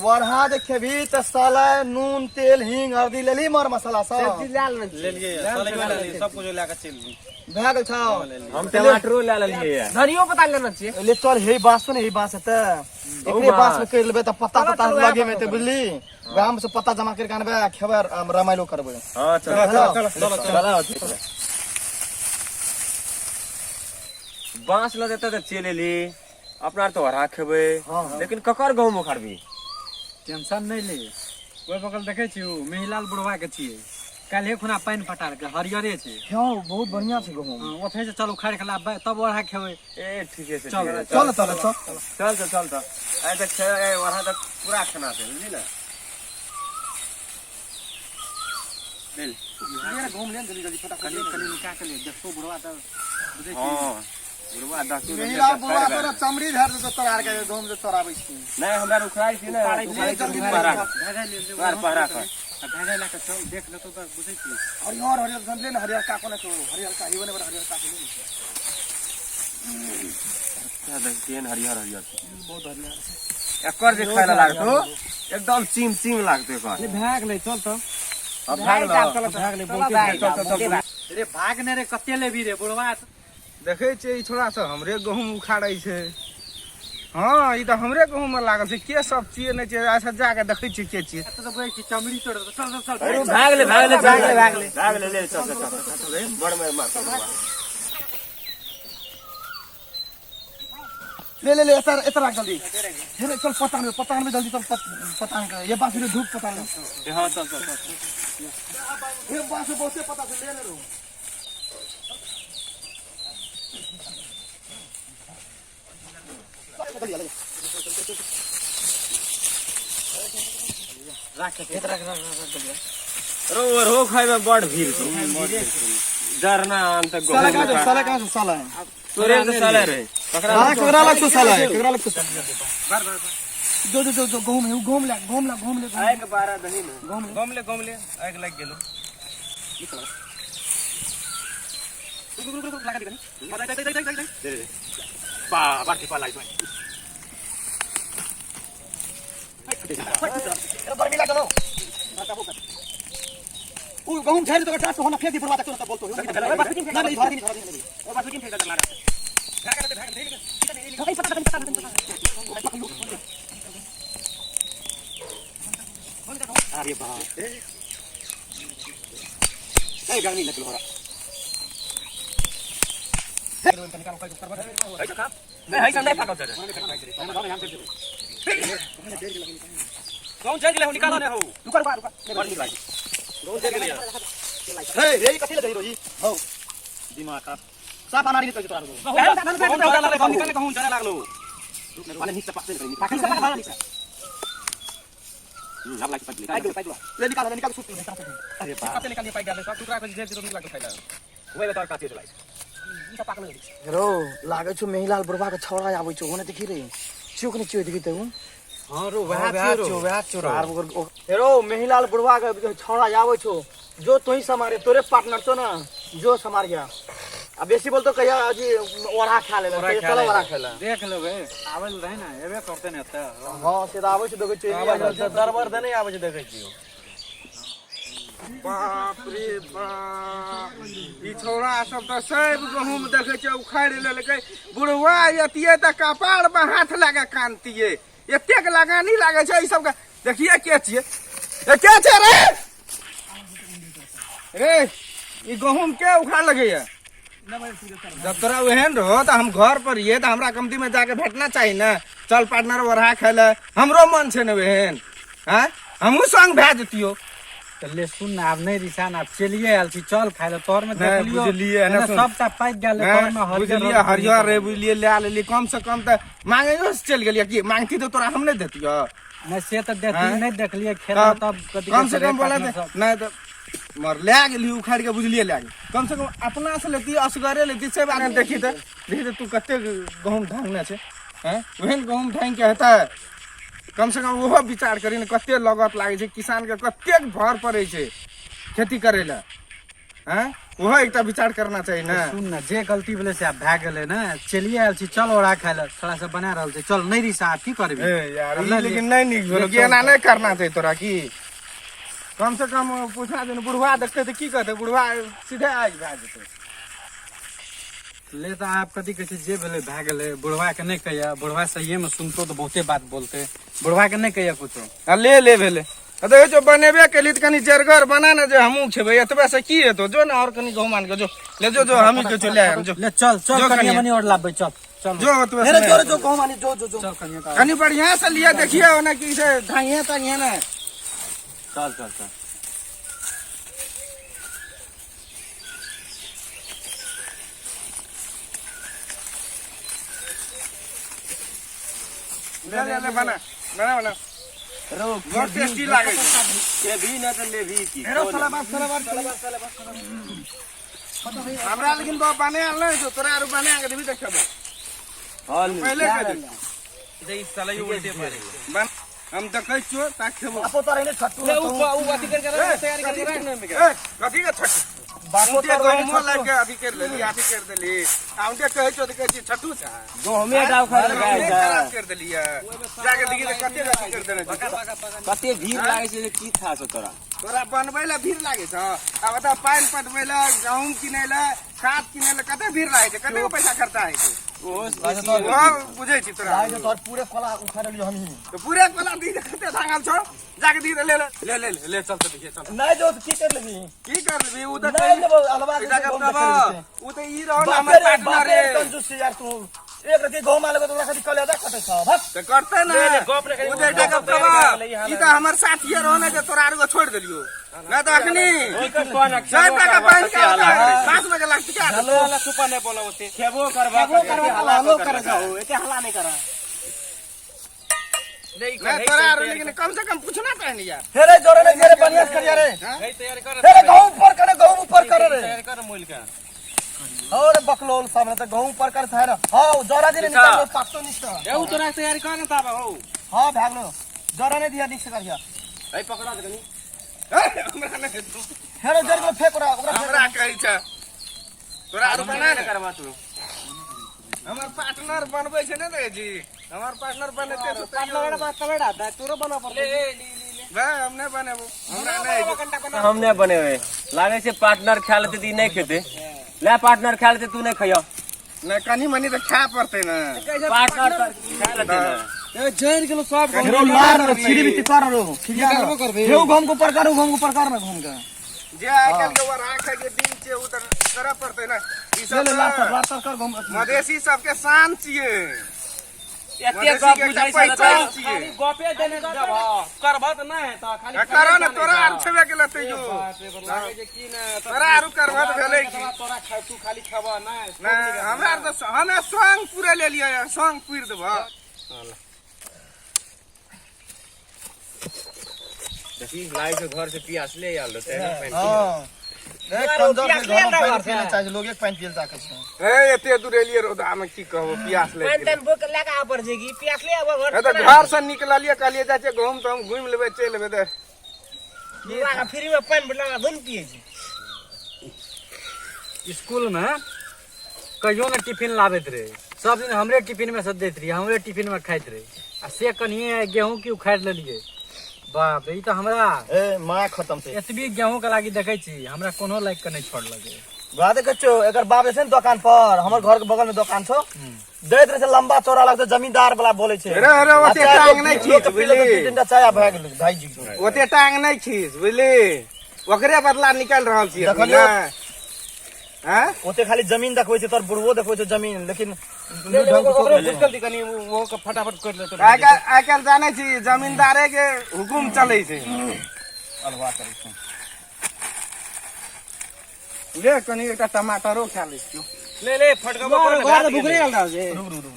ओढ़ा जे खेबही तऽ साला नून तेल हींग हल्दी लेली मर मसाला सब सब्जी लए लेने छियै। लेलिए साले के लेलिए सब कुछ लए के चलि गेली। भए गेल छौ हम टमाटरो लए लेलियै ये। धनियो पत्ता लेने छियै ले चल हे बांस ने हे बांस हेतै एकरे बांस में करि लेबै तऽ पत्ता चलो, तत्ता चलो, लगे वएह में हेतै बुझली गाम से पत्ता जमा करि के आनबै आ खेबै आ रामायणो करबै हाँ चल चलो चल चल बांस लऽ देतै तऽ चलि एली अपना आर तऽ ओढ़ा खेबै हाँ, हाँ। लेकिन ककर गहूम उखाड़बी टेंशन नहि ले ओहि बगल देखै छी ओ मिहिलाल बुढ़वा के छियै काल्हे खुना पानि पटा के हरियरे छै हँ बहुत बढ़िया छै गहूम हाँ, ओतहे से चल उखाड़ि के लाबबै तब ओढ़ा खेबै ए ठीके छै चल, ठीके छै। चल चल चल चल तऽ चल तऽ आइ तऽ खे ए, ओढ़ा तऽ पूरा खाना छै बुझली ने लेल। गहूम ले जल्दी जल्दी फटाफट कनि कनि नुका के ले देखतो बुढ़वा तऽ बुझै छी हाँ बुढ़वा दस गो मेहिला बुढ़वा तोरा चमड़ी झाड़ देतो तोरा आर के गहूम जे चोराबै छी नहीं हमरा उखाड़ै छी ने उखाड़ै छी, उखाड़ै छी जल्दी पहरा ढाई ले ले तोहर पहरा कर आ ढाई ढाई लए के चल देख लेतो तऽ बुझै छी हरियर हरियर सन ले ने हरियर का कोने छौ हरियर का ही बने हरियर का ले देख केहन हरियर हरियर छै। बहुत हरियर छै एकर जे खाय लए लागतो एकदम चीम चीम लागतो एकर ले भए गेलै चल तऽ अब भाग चल, लो भए गेलै चल, बहुते भाग चल, चल, चल, चल। रे भाग ने रे कते लेबी रे बुढ़वा देखै छियै ई छोड़ा सब हमरे गहूम उखाड़ै छै हँ ई तऽ हमरे गहूम मे लागल छै के सब छियै नहि छियै अच्छा जाके देखै छियै के छियै तऽ बुझै छी चमड़ी तोड़ देतौ। चल चल चल अरे भाग ले भाग ले भाग ले भाग ले भाग ले ले चल चल चल चल चल बड़ में मार ले ले ले एतर एतर राख जल्दी हे रे चल पता में पता में जल्दी चल पता में ये बांस में धूप पता में हां चल चल चल ये बांस में बहुते पता से ले ले रो रो रो खाय में बड़ भीड़ छै डरना आन तक साला कहाँ छौ साला कहाँ छौ साला तोरे के साले रे ककरा हाँ केकरा लग छौ साला केकरा लग छौ जो जो जो जो गहूम है गहूम ले गहूम ले गहूम ले आइ के बारह दही ने गहूम ले गमले गमले आगि लागि गेलो बा बड़ कृपा लागि गर्मी लागल हो उ गहूम झाड़ि तो टाट होना फेंक दी बुढ़वा तक तो बोलतो ना ना इधर दिन इधर दिन अरे बाप ए गर्मी लगल हो रहा नहीं है नहीं फाकल कौन चल गेलै हो निकालो ने हो रुका रुका रुका बड़ नीक लागै हे हे कथि लगे रोजी हो दिमाग खराब साफ अनारी निकल तोरा निकाले कहूं चले लागलो माने नीचे पास नहीं पास नहीं अब लाइक पतली पाइक पाइक ले निकाल ले निकाल सुत अरे बाप निकालिए पाइ गेलै सब टुकड़ा के जे जे लागतो फायदा ओए बताओ काचे चलाइ रो लागै छौ मेहिलाल बुढ़वा के छौड़ा आबै छौ ओने देखी रे छियो कि नै छियो देखी त उ हँ रो वएह छियै रो वएह चोर आर ओकर हेरो मेहिलाल बुढ़वा के छौड़ा आबै छौ जो तोही समारे तोरे पार्टनर छौ ना जो समार गया आ बेसी बोलतो कहिया अजी ओढ़ा खा लेला ओढ़ा खा चलो लेला। ओढ़ा खेला देख लेबै आबै लए रहै ने एबे करतै ने एतऽ हां से त आबै छौ देखै छियै दरबर देने आबै छै देखै छियौ बाप रे बाप ई छौड़ा सब तऽ सब गहूम देखै छै उखाड़ि लेलकै बुढ़वा एतियै तऽ कपार मे हाथ लगा कानतियै एतेक लगानी लागै छै ई सबके देखिए के छियै ए के छै रे रे ई गहूम के उखाड़ लगैया जब तोरा ओहन रहो तऽ हम घर पर रहियै तऽ हमरा कमती में जाके भेटना चाही ने चल पार्टनर ओढ़ा खाय लए हमरो मन छै ने ओहन आँय हमहूँ संग भए जतियो तऽ ले सुन ने आब नहि रिसा ने आब चलिए आयल छी चल खाय लए तोहर में नहि, देखलियो बुझलियै, ने एने सुन। सबटा पाकि गेल तोहर में हरियर बुझलियै हरियर रे बुझलियै लए लेलियै कम से कम तऽ मांगैयो से चलि गेलियै की मांगती तऽ तोरा हम नहि देतियो नहि से तऽ देखली आँय? नहि देखलियै खेत में तब कथी कम से कहै छै कम बोला रे, पार्टनर सब। नहि तऽ मर लए गेली उखाड़ि के बुझलियै लए गेली कम से कम अपना से लेती असगरे लेती से बात देखी तऽ देखी तऽ तू कते गहूम धांगने छै हैं ओहन गहूम धांगि के हेतै कम से कम ओहो विचार करी ने कते लगत लागै छै किसान के कतेक भर पड़ै छै खेती करै लए हैं ओहो एकटा विचार करना चाही ने। सुन ने, जे गलती भेलै से आब भए गेलै ने, चलिए आयल छी, चल ओरा खाय लए, थोड़ा सा बना रहल छै, चल नहि रिसा, आब की करबी? ए यार, आब ई लए लेकिन लिअ। नहि नीक भेलो ले कि चल, एना चल। नहि करना चाही तोरा। की कम से कम पूछना छै ने, बुढ़वा देखतै तऽ की कहतै? बुढ़वा सीधे आगि भए जेतै। ले तऽ आब कथी कहै छै, जे भेलै भए गेलै, बुढ़वा के नहि कहिया, बुढ़वा सहिए में सुनतो तऽ बहुते बात बोलते, बुढ़वा के नहि कहिया कुछो। आ ले ले भेलै, आ देखै छौ बनेबे केली तऽ कनि जरगर बना ने जे हमहूँ खेबै। एतबे से की हेतौ? जो ने और कनि गहूम आनि कऽ जो, ले जो, जो हमही के जो ले आयब, जो। ले चल चल। जो कनिया कनिया। मनी और लाबे, चल चल। जो ओतबे से अरे नहि जो रे, हेतौ। जो गहूम आनी, जो जो जो। चल कनिया तऽ। कनि बढ़िया से लिअ, देखिए ओना की से धाइए ताइए ने। चल चल चल। ले ले ले, बना बना बना, बहुत टेस्टी लागै छै। खेबही ना तऽ लेबही की? अरे साला बात, साला बात, साला बात। हमरा लेकिन तो बने आयल नहि छौ, तोरा आरू बना के देबही तऽ खेबो। हँ। पहिले कह दे। हम देखै छियौ ता खेबो। बापो तोर एने छट्टू ए, कथी के छट्टू? बापो उनके तोर एने गहुमो छट्टू। लाबि के अथी करि लेली, अथी करि देली, आ उनके कहै छियौ तऽ कहै छी छट्टू छै। गहुमे डाव खा गहुमे खराब करि देलियै। जाके देखी तऽ कते अथी करि देने छै। कते भीड़ लागै छै जे की था छौ तोरा? तोरा बनबै लए भीड़ लागै छौ? आ बता, पानि पटबै लए, गहूम किनै लए, खाद किनै लए कते भीड़ लागै छै, कते पैसा खर्चा होइ छै? ओहो ओहो बुझै छी तोरा? लागे तोर पूरे कोला उखाड़लियो हमही। तऽ पूरे कोला दी तऽ कते धांगल छौ, जाके दी तऽ ले ले ले ले ले ले, चल तऽ देखिए चल। नहीं जो तो की कर लेबी? की कर लेबी? उ तऽ नहीं लेबो अलवा के। एकटा गहूम गप देखै लेबी। उ तऽ ई रहो ने बापे हमर रे पार्टनर बापे रे। रे, कंजूस छी यार तू। एक रति गहूम आलेगो तो ओकरा खातिर कलेजा कटे छ भक। तऽ करतै ने उ तऽ एकटा गप ई तऽ हमर साथिये रहो ने जे तोरा आर छोड़ि देलियो, नहि तऽ अखनी 4 टाका पानि के 7 बजे लगतै क्या? खेबो करबा। हलो करे जाओ, एते हल्ला नहीं करा। नहीं तोरा आर लेकिन कम से कम पूछना चाही ने यार। हे रे, जोरे ने रे, बढ़िया से करिया रे। हे रे, गहूम ऊपर करे, गहूम ऊपर करे रे। और बकलोल सामने तो गहूम ऊपर कर था ना। हां, जोरा दे निकाल लो, पाकतो निकता। ए तोरा तैयारी कर ने ताबा हो। हां, भाग लो, जोरा ने दिया, निक से करिया। ए पकड़ा दे कनी। ए, हमरा नहि हेतौ। हे रे, जोर के फेंक ओकरा, ओकरा फेंक। हमरा कहै छै तोरा आर बना ने। करबा तू। हमर पार्टनर बनबै छै ने देखै छी, हमर पार्टनर बनेते छै तैयो। भाय, हम नहि बनेबो, हमरा नहि हेतौ। हम नहि बनेबै, लागै छै पार्टनर खा लेतै तऽ ई नहि खेतै। ले, पार्टनर खा लेतै, तू नहि खइयो। नहि, कनि मनि तऽ खाय पड़तै ने। पार्टनर तऽ खा लेतै ने। रो मार रो, सीढ़ी भी कर रो, हे गहूम के ऊपर कर, गहूम के ऊपर कर ना गहूम के। जे आइ काल्हि के वराह खाय के दिन छै, ओ तऽ करऽ पड़तै ने ई ले सब। ले, लात तऽ लात कर गहूम। मधेसी सबके शान छियै। एते गप मधेसी के बुझै एकटा छै तऽ पहिचान छियै। गपे देने जब करबह तऽ नहि हेतऽ खाली। आ करऽ ने, तोरा आर छेबे केलै तैयो। लागे जे की ने। तोरा आरू करबह तऽ भेलै की? तोरा खा, तू खाली खेबह नहि। नहि, हमरा आर तऽ हमे सङ्ग पूरे लेलियै, सङ्ग पूरि देबह। देखी, लागै छै घर से पियास ले आयल रहतै ने पानि। हां, एक कंजर के घर में पानि पीले चाहे लोग, एक पानि पीले चाहे छै। हे, एते दूर एलियै रौदा मे, की कहबो, प्यास लागि गेलै। बुक लए कऽ आबर जेगी, प्यास ले आबऽ घर। हे, तऽ घर से निकललियै, कहलियै जाइ छियै गहूम तऽ हम घुमि लेबै, चलि एबै तऽ फ्री में पानि लगा धुन पिए छै। स्कूल में कहियो ने टिफिन लाबैत रहे, सब दिन हमरे टिफिन में से दैत रहियै, हमरे टिफिन में खाइत रहे, आ से कनिए गेहूं की उखाड़ि लेलियै। बाप रे, ई तऽ हमरा ए माँ खत्म छै। एतबी गेहूं के लागी देखै छी, हमरा कोनो लाइक के नहि छोड़लकै। बा देखै छौ, एकर बाप जे छै ने दोकान पर, हमर घर के बगल में दोकान छौ, दैत रहे छै लंबा चौड़ा, लगतै जमींदार वाला बोलै छै। रे रे, ओते आ चाय टांग नहि लोक खींच, के पी लेतै, बुझली? दू तीनटा चाय आ भए गेलै भाईजी। ओते टांग नहि खींच, बुझली? ओकरे बदला निकालि रहल छियै अपने। देखलियौ? ने हैं? ओते खाली जमीन देखबै छै, तोर बुढ़बो देखबै छै जमीन, लेकिन कनि वो फटाफट कर लेतो। आइ काल्हि, आइ काल्हि जानै छी, जमींदारे के हुकुम चलै छै। अलवा करै छै। ले, कनि एकटा टमाटरो खा लै छियौ। ले ले, फटकबो कर। भुखले गेल रहल। रुक रुक रुक,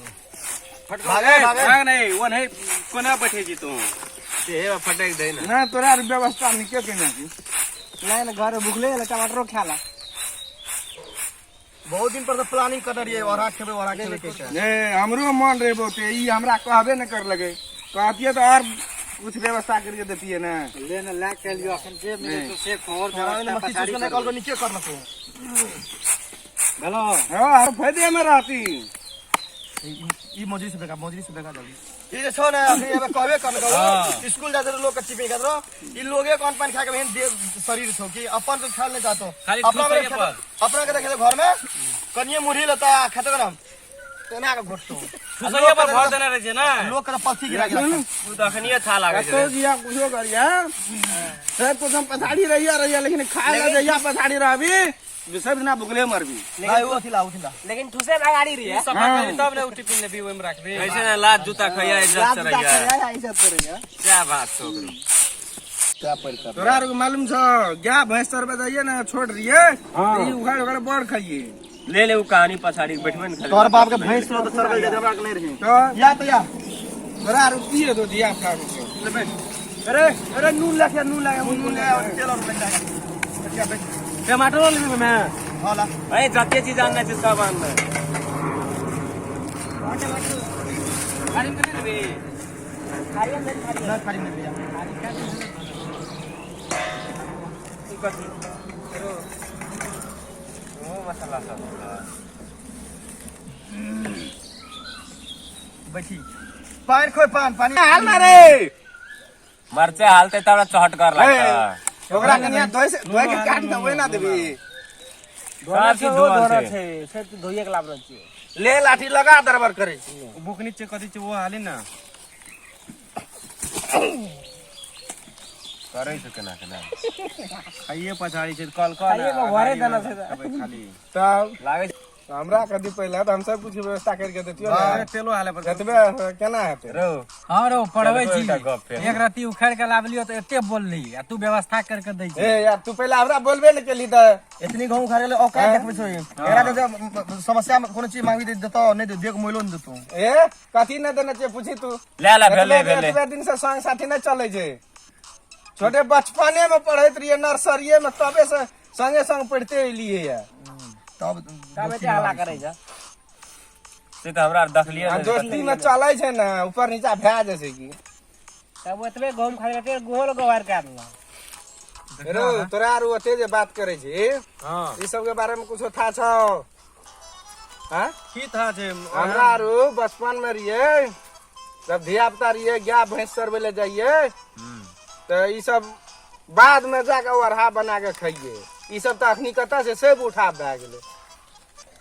भागे भागे। भाग नहीं, वो नहीं, कोना बैठे छी तू? से हे, फटक दे ने। नहि, तोरा आर व्यवस्था नीके केने छी। नहीं नहीं, घर भुखले गेल, टमाटरो खाला। बहुत दिन पर तो प्लानिंग करने रहियै, ओरा खेबै, ओरा खेबै कैसे। ए, हमरो मन रहे बहुते, ई हमरा कहबे नहि कर लगे, कहतियै तऽ और कुछ व्यवस्था करके देतियै ने। ले ने लए के लियो अखन जे मिले तो से खोर तोरा व्यवस्था मस्ती पछाड़ी चुस्क करबै। कल नीचे कर नको। भेलो। हाँ, फायदे में रहती। ई मजूरी से बेका, मजूरी से बेका जल्दी। ई जे छौ ने अभी एबे कहबे कर नको, स्कूल जाते रहो लोग के टिफिन खाते रहो, ई लोगे कौन पानी खा के बहन दे शरीर छौ कि अपन तो खाल नहीं चाहतो। खाली अपना ठूसैये में पर। अपना के देखे घर में कनिए मुरही लेता खेते करम तेना के घोटतो। ठुसैये पर भर देने रहै छै ने। लोग के पत्थी गिरा के राखतो। उ तऽ अखनिये था लागै छै। कतौ जिया कुछो करिया सब कुछ हम पछाड़ी रहिया रहिया, लेकिन खाए ला जइया पछाड़ी रहबी सब दिना भुखले मरबी। भाई वो थिला उथिला। लेकिन ठुसे में अगाड़ी रही है। सफा करी तब ने उ टिफिन लेबी, ओहिमे राखबी। ऐसे ने लात जूता खैया इज्जत से रहिया। इज्जत से रहिया। क्या बात छौ ओकरो। तोरा आर के मालूम छौ गाय भैंस चरबे जाइए ने छोड़ रहिए ई उखाड़ उखाड़ बड़ खाइए। ले ले उ कहानी पछाड़ी बैठबे ने खाली। तोहर बाप के भैंस रहो तो चरबे जाते हमरा के नहीं रही। तो या तो या तोरा आर की हेतौ धिया पुता के? ले बैठ। अरे अरे नून लाख, नून लाख, नून लाख, तेल और लग जाएगा। बैठ। टमाटरो लेबी मैं। हां ला। अरे जते चीज आनने छै सब आनने। खारी में लेबी। ना खाली में लिया। मसाला सब बैठी। पान खोइ पान पानी। हाल ना रे। मरचे हालते तब चहट कर लागता। ओकरा कनिया धोइ से धोइ के काट के ओहिना देबी। सब चीज धोअल छै। से तो धोइए के लाभ रहल छियै। ले लाठी लगा दरबर करे छी। बुकनी छै कथी छै वो हाली ना। करै छै केना केना। खाइए पछाड़ी छै कल कल। खाइए के भरे देना छै। खाली। तब लागै छै हमरा कथी पहिले तऽ हम सब कुछ व्यवस्था करके देतियो ने। तेलो हाले पर। एतबे केना हेतै? रौ। हाँ रो पढ़बै छी। एकटा गप फेर। एक रत्ती उखाड़ के लाबलियो तऽ एते बोलली आ तू व्यवस्था करके दै ए छी। यार तू पहिले हमरा बोलबे ने केली तऽ। इतनी गहूं खा गेलै औकात देखबै छौ। एकरा के समस्या में कोनो चीज मांगी देतो नहीं दे देख मोइलो नहीं देतो। ए कथी नहि देने छियै पूछी तू। ले ले भेलै भेलै। एतबे दिन से संग साथी नहि चलै छै। छोटे बचपने में पढ़ैत रहियै नर्सरीये में तबे से संगे संग पढ़ते एलियै या। तब तब एते हल्ला करै छै। से तऽ हमरा देखलियै आ ने। दोस्ती में चलै छै ने ऊपर नीचा भए जाइ छै की। तब ओतबे गहूम खा के गोल गोबर काट लो। रो तोरा आर ओते जे बात करै छी हां ई सब के बारे में कुछो था छौ? हां की था छै? हमरा आर बचपन में रहियै जब धिया पुता रहियै गाय भैंस चरबै लए जाइयै तऽ ई सब बाद में जाके ओरहा बना के खाइयै। ई सब तऽ अखनी कतऽ छै सब उठा भए गेलै।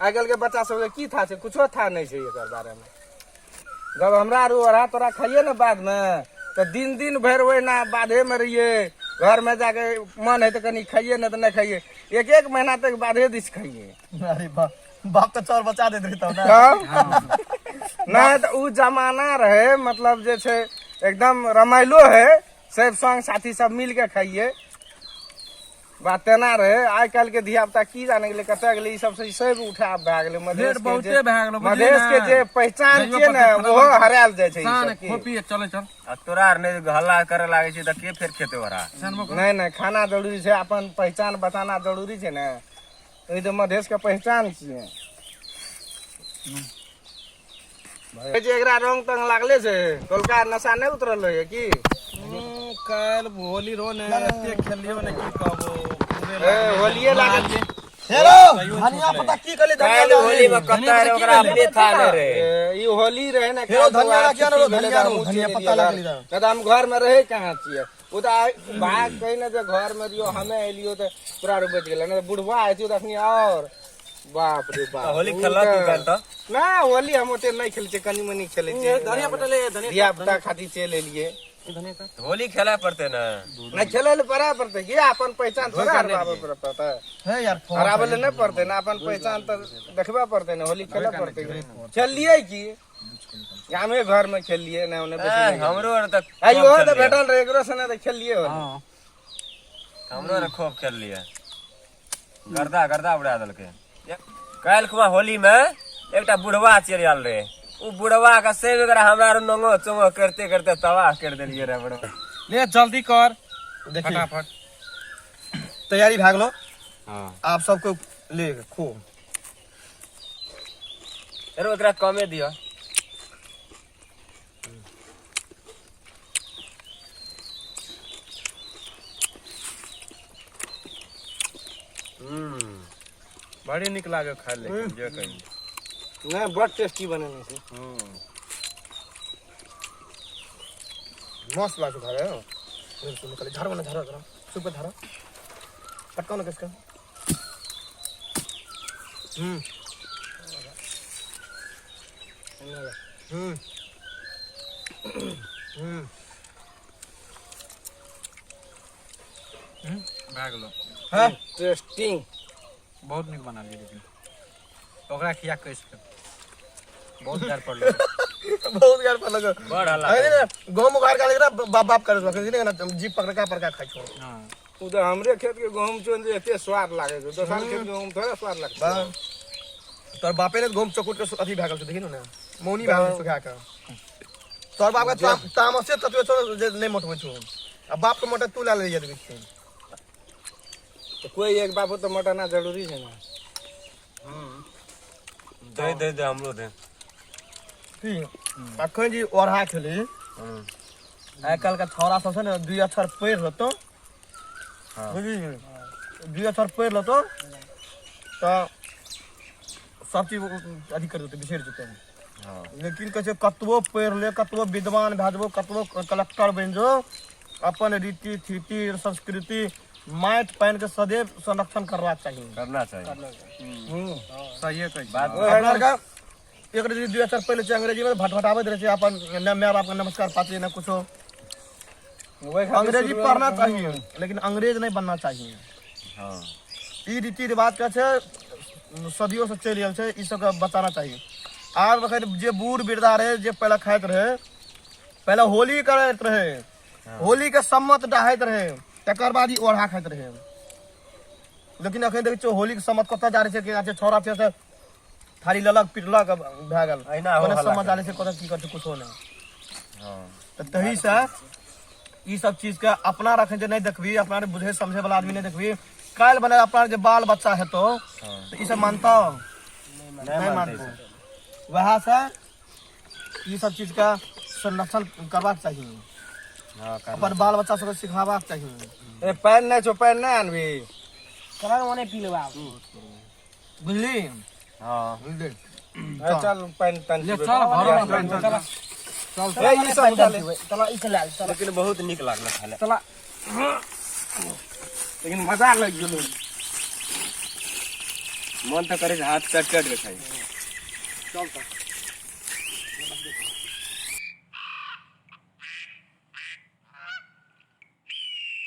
आइ काल्हि के बच्चा सबके की था छै? कुछो था नहि छै एकर बारे में। जब हमरा आर ओरहा तोरा खाइयै ने बाद में तऽ दिन दिन भरि ओहिना बाधे में रहियै। घर में जाके मन है तऽ कनि खाइयै नहि तऽ नहि खाइयै। एक एक महीना तक बाधे दिस खाइयै। अरे बाप बाप तऽ चाउर बचा देत रही तब ना। नहि तऽ उ जमाना रहे मतलब जे छै एकदम रमाइलो है सब संग साथी सब मिल के खाइयै। बात तेना रहे। आइ काल्हि के धिया पुता की जाने गेलै कतऽ गेलै ई सब से सब उठा भए गेलै। मधेश के बहुते जे भए गेलो मधेश के जे पहचान छियै ने ओहो हरायल जाइ छै ई सान सब की। खोपी चले चल। आ तोरा आर नहि हल्ला करे लागै छै तऽ के फेर खेतै ओकरा? नहि नहि खाना जरूरी छै, अपन पहचान बताना जरूरी छै ने। ई तऽ मधेश के पहचान छियै। जे एकरा रंग तंग लागले छै कलका नशा नहि उतरल होइए की? काल्हि होली रो ने एते खेलियो ने की कहबो। ए होलिये लागल छै। हेलो धनिया पत्ता की कहले धनिया काल्हि होली में कतऽ रहे ओकरा अपने था नहि रहे। ए, ई होली रहे ने हेरो धनिया काल्हि राखिया ने रो, छुट्टी भेलै धनिया तऽ रो, हमहूँ धनिया चलि पत्ता एलियै लागल घर। इधर। नहि तऽ हम घर में रहे कहाँ छियै? ओ तऽ भाग कही ने जे घर में रहियो हमे एलियो तऽ तोरा आर बचि गेलै, नहि तऽ बुढ़वा अयतियो तऽ अखनी और बाप रे बाप। होली खेललक तू काल्हि तऽ? ना होली हम ओते नहि खेलै छियै, कनि मनि खेलै छियै। धनिया पत्ता ले धनिया धिया पुता खातिर चलि एलियै। होली खेलाय पड़तै ने। नहि खेलै लए पड़े पड़तै की अपन पहचान थोड़ा हरबाबे पड़तै। हे यार हराबै लए नहि पड़तै ने, अपन पहचान तऽ देखबे पड़तै ने। होली खेलऽ पड़तै। खेललियै की गामे घर में खेललियै ने ओने बेसी नहि। हमरो आर तऽ आइयो तऽ भेटल रहै एकरो सने तऽ खेललियै होली। हमरो आर खूब खेललियै। गर्दा गर्दा उड़ा देलकै। काल्हि खुमा होली में एकटा बुढ़वा चलि आयल रहे। उ बुढ़वा के से एकरा हमरा आर नंगो चोंगो करते करते तबाह कर देलियै रे बुढ़वा। ले जल्दी कर देखी फटाफट। तैयारी भए गेलो। हां आप सबको ले खो। अरे एकरा कमे दियो। बड़ी नीक लागे खाय लेकिन जे कही। नहीं, बड़ टेस्टी बनेने छै। मस्त लागो खाए निकले झाड़ो ना, झाड़ो जरा सुप झाड़ो पटकाओ ना किसका। हम्म हम्म हम्म भए गेलो। हाँ टेस्टिंग बहुत नीक बना लियै, लेकिन ओकरा खिया कसि के बहुत डर पड़लो। बहुत यार पर लगो। बड़ हल्ला। अरे ना गहूम उखाड़ के ना बाप बाप करे ना, जीप पकड़ का परका खाइ छो। हाँ। उ तऽ हमरे खेत के गहूम चुन जे एते स्वाद लागे छै, दोसर खेत के गहूम थोड़े स्वाद लगतै। तोर बापे ने गहूम चकुट के अथी भए गेल छौ, देखी ने मौनी भए गेल सुखा के। तोर बाप के तामसे ततबे छौ जे नहि मोटबै छौ, आ बाप के मोटा तू लए ले देखै छी। तऽ कोई एक बाप तऽ मोटाना जरूरी छै ने। दे दे दे हमरो दे। की अखन जी ओढ़ा खेली, आइ काल्हि के छौड़ा सब छै ने, दुई अक्षर पढ़ि लेतौ, बुझली, दुई अक्षर पढ़ि लेतौ तऽ सब चीज अथी कर देतौ, बिसरि जेतौ। लेकिन कहै छै कतबो पढ़ि ले, कतबो विद्वान भए जेबो, कतबो कलेक्टर बनि जो, अपन रीति थीति संस्कृति माटि पानि के सदैव संरक्षण करबाक चाही, करना चाही। सहिए कहै छी। बात अपना आरके एक रति दुई अक्षर पढ़ि लै छै अंग्रेजी में, भटभटाबैत रहै छै, अपन न माय बाप के नमस्कार पाती न कुछो। अंग्रेजी पढ़ना चाहिए लेकिन अंग्रेज नहीं बनना चाहिए। हाँ। ई रीति रिवाज के छै सदियों से चलि रहल छै, ई सबके बचाना चाहिए। आब अखन जे बूढ़ वृद्धा रहे, जे पहले खाइत रहे, पहले होली करैत रहे, होली के सम्मत डहाइत रहे, तकर बाद ई ओढ़ा खाइत रहे। लेकिन अखन देखै छियै होली के सम्मत कतऽ जा रहल छै, कि छै छौड़ा छै से थारी लेलक पिटलक भए गेल, अहिना हो कोने हल्ला सम्मत डालै छै, कतऽ की करै छै कुछो नहि। हाँ। तऽ तही से ई सब चीज के अपना रखे जे नहि देखबी, अपना बुझे समझे वाला आदमी नहीं देखबी, काल्हि बने अपना जे बाल बच्चा हेतो तऽ ई सब मानतो नहीं मानतो। वएह से ई सब चीज के संरक्षण करबाक चाही, अपन बाल बच्चा सबके सिखाबाक चाही। ए पानि नहि छौ, पानि नहि आनबी? चल ओने पी लेबै आब। बुझली? हाँ। बुझली। ए, चल पानि तानि ले पीबै। चल घरो में पानि चल। ए, ई सब उठा ले। चल ई चल चल। लेकिन बहुत नीक लागल खाय ले। लेकिन मजा लागि गेलो। मन तऽ करे हाथ चट चट के खाइ। चल तऽ।